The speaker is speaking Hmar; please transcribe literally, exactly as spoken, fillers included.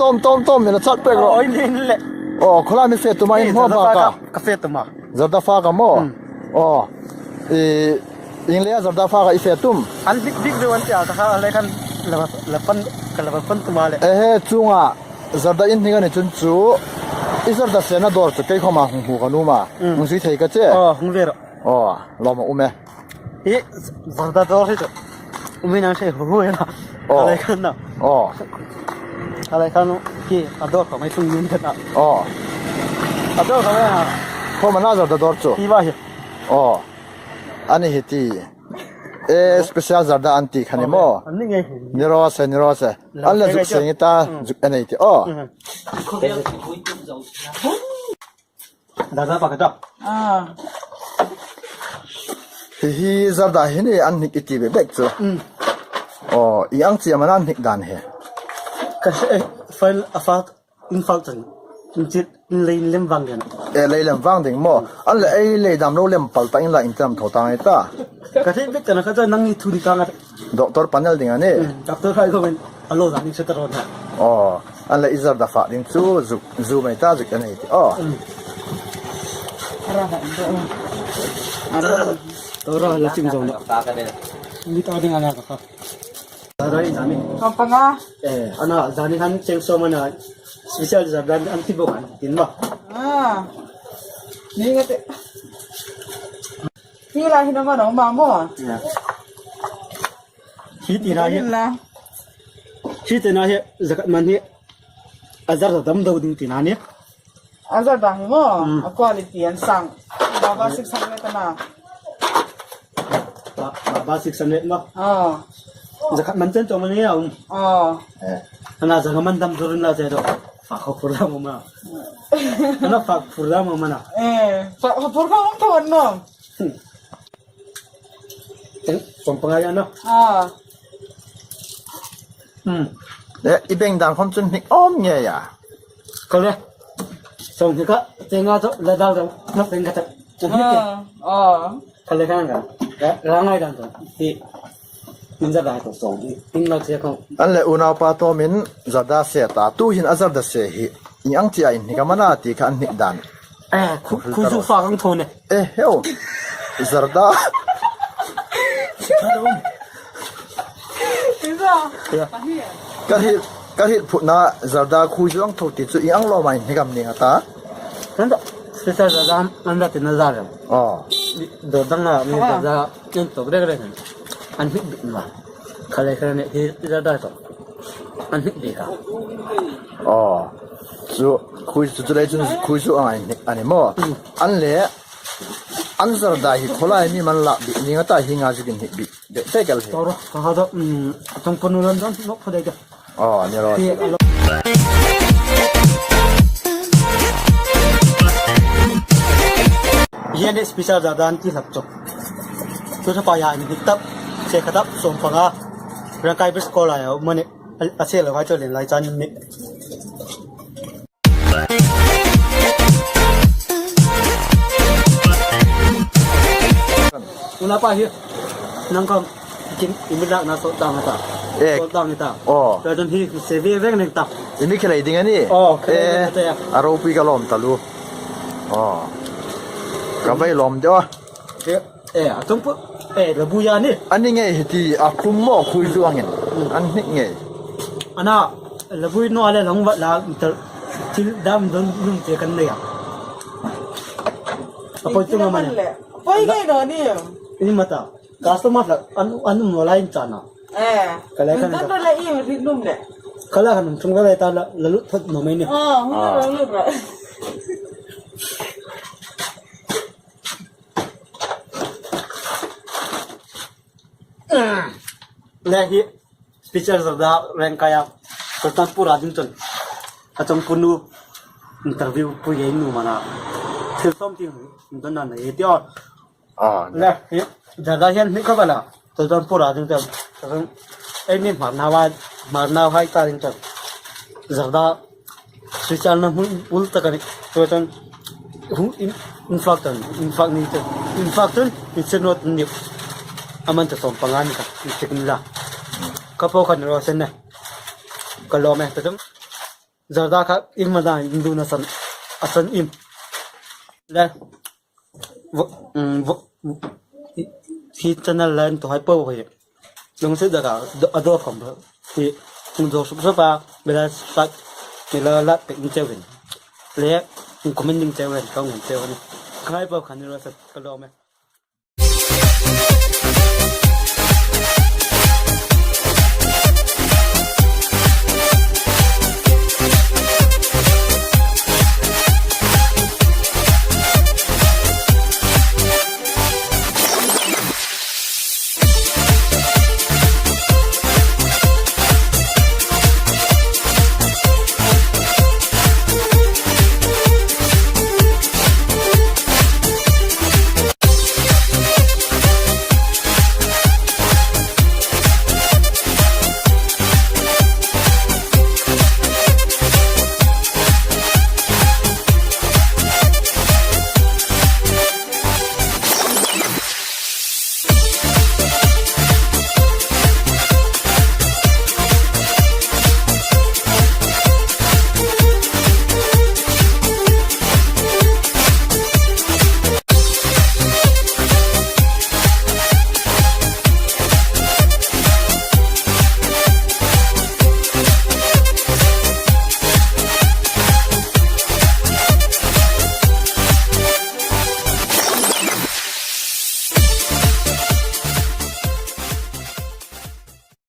Tawm, tawm, tawm, mi la chat pek ro. Aw, in, in le. Aw, khula mi fe tum a, in hmu ba ka. Ka fe tum a. Zarda fa ka maw. Hmm. Aw. I, in le zarda fa ka i fe tum. An dik dik de an tia ka kha le khan la, la pan, ka la pan tum a le. Eh, he, chunga zarda in hnik a ni chun chu. I zarda sena dawr chu kei khoma hung hmu ka nuom a. Hmm. Hung sui thei ka che. Aw, hung ve ro. Aw, lawm a um e. Hi, zarda dawr hi chu. Umi nang sei hu hu ina. Aw. Ka lai khan na. Aw. Ka lai khan ki a dawr ka mai tung yin ka na. Aw. A dawr ka mai ha. Khoma na zarda dawr chu. Hi ba hi. Aw. A ni hi ti. E special zarda an ti kha ni maw. An ni nge hi. Ni raw se, ni raw se. An la zuk se ni ta, zuk a nei ti. Aw. Zarda pa ka ta. Ah. Hi hi zarda hi ni an hnik i ti bek bek chu. Mm. Aw, ieng ang chi am a na hnik dan hi. Ka se, eh, file a fak, in fak chang. In chit, in lei in lem vang ding. Eh, lei lem vang ding maw. An le ei lei dam lo lem pal ta in la in tam tho ta ngai ta. Ka thei bek ta na ka ta nang ni thu ni ta ngai. Doctor panel ding a ni. Mm, doctor hai ko men. A lo zan ni se ta ro na. Aw, an le i zarda fa ding chu zuk, zu mai ta zuk a nei ti. Aw. Mm. Ara ha, ara. Ara. Tora la chim zong na. Mi ta ding ana ka fa. Ara i zani. Ka pa nga. Eh, ana zani han cheng so mana special zarda an ti bo kan tin ma. Ah. Ni nga te. Hi la hi na ma nong ma mo. Ya. Hi ti na hi. Hi la. Hi ti na hi zakat man hi. A zarda dam do ding ti na ni. A zarda hi mo. Mm. A quality an sang. Baba six hundred na. Ba, baba six hundred ma. Ah. Zakat man chen to man ya um. Ah. Eh. Ana zakat man dam durin la che do. Fa ko kur da mo ma. Ana fa kur da mo ma na. Eh, fa ko kur da mo to no. Hmm. Teng, pang pang ai ano. Ah. Hmm. Le, i beng dan khom chun hnik awm nge ya. Ka le. Song hnik a, tenga to, la dal dal, na peng ka ta. Chun hnik. Ah. Ah. Ka le kan ka. Ra, ra ngai dan to. Ti. Min za dai to song. Ting la che ko. An le unau pa to min za da se ta. Tu hin a za da se hi. Ieng ang chi a in hnik am a na ti kha an hnik dan. Eh, khu, khu zu fa kang tho ne. Eh, heu. Zarda. Ka hi, ka hi phutna zarda khu zu ang tho ti chu ieng ang lo mai ni gam ni nga ta. Kan da, special zarda an da tin na zarda. Oh. Do dang a mi zarda en to rek rek. An hnik bik ma. Kha le kha ne hi zarda to. An hnik bik a. Oh. Chu khui chu chu le chun khui chu ang a ni maw. Hmm. An le an zarda hi khawlai mi man la bik ni nga ta hi nga chu kin hnik bik. De te kal hi. Toro ka ha da, um, tong ponu lam dan nok pha de ka. Oh, ni ro. Ti a lo. Hian special zarda an ti hlak chawk. Chu chu pa ya in hnik tap, che kha tap, sawm panga. Rangkai best call a ya, mani, a, a che lo hai chu len lai chan ni. Unau pa hi, nang kam, kin, i mi lakna sawt dang ta. Eh. Sawt dang ta. Oh. Ka don hi, se ve veng neng ta. I mi khelai ding a ni? Oh, khelai ding a ni ta ya. Eh, a ropui ka lawm taluo. Oh. Ka vai lawm de. Eh, eh, a tum pu, eh, la bu ya ni. An ni ngei hi ti a kum maw khui zu angin. Hmm. An hnik ngei. Ana, la bu no ale lang va la, thil dam don lum te kan nei a. A poi tu ma mani. Poi ngei no ni. Ni ma ta. Customer la, an, an um no la in chana. Eh. Ka le kan ta. Ka le kan chung la ta la, la lut thot no mai ni. Ah, hung la lut ra. Le hi, special zarda Rengkai a, Sultanpur a ding chun. A chawng punu interview pui ei nu mana. Thil sawm ti hung don nan ei ti aw. Ah, le hi, zarda hian hnik khawp a la. Sultanpur a ding chun. Ei mi Hmarnau a, Hmarnau hai ta ding chun. Zarda Sui chal na hmun ul tak a ni. Chuan, hung in, in fak tan, in fak ni chun, in fak chun, in sen rawt ni. A man ta sawm panga ni ka, in chik ni la. Ka po khan ro sen na. Ka lawm e, ta chun. Zarda kha in ma dan in dun a san, a san in. Le, vo-, mm, vo-, hi channel le intuhai po hi. Lungsit daka, do, a do khom ba. Hi, hung zo suk suk a, bela sat, ni la la pe in cheu hin. Le, hung comment ding cheu hin, ka hung cheu hin. Khai po khan ni lo sat, ka lo me.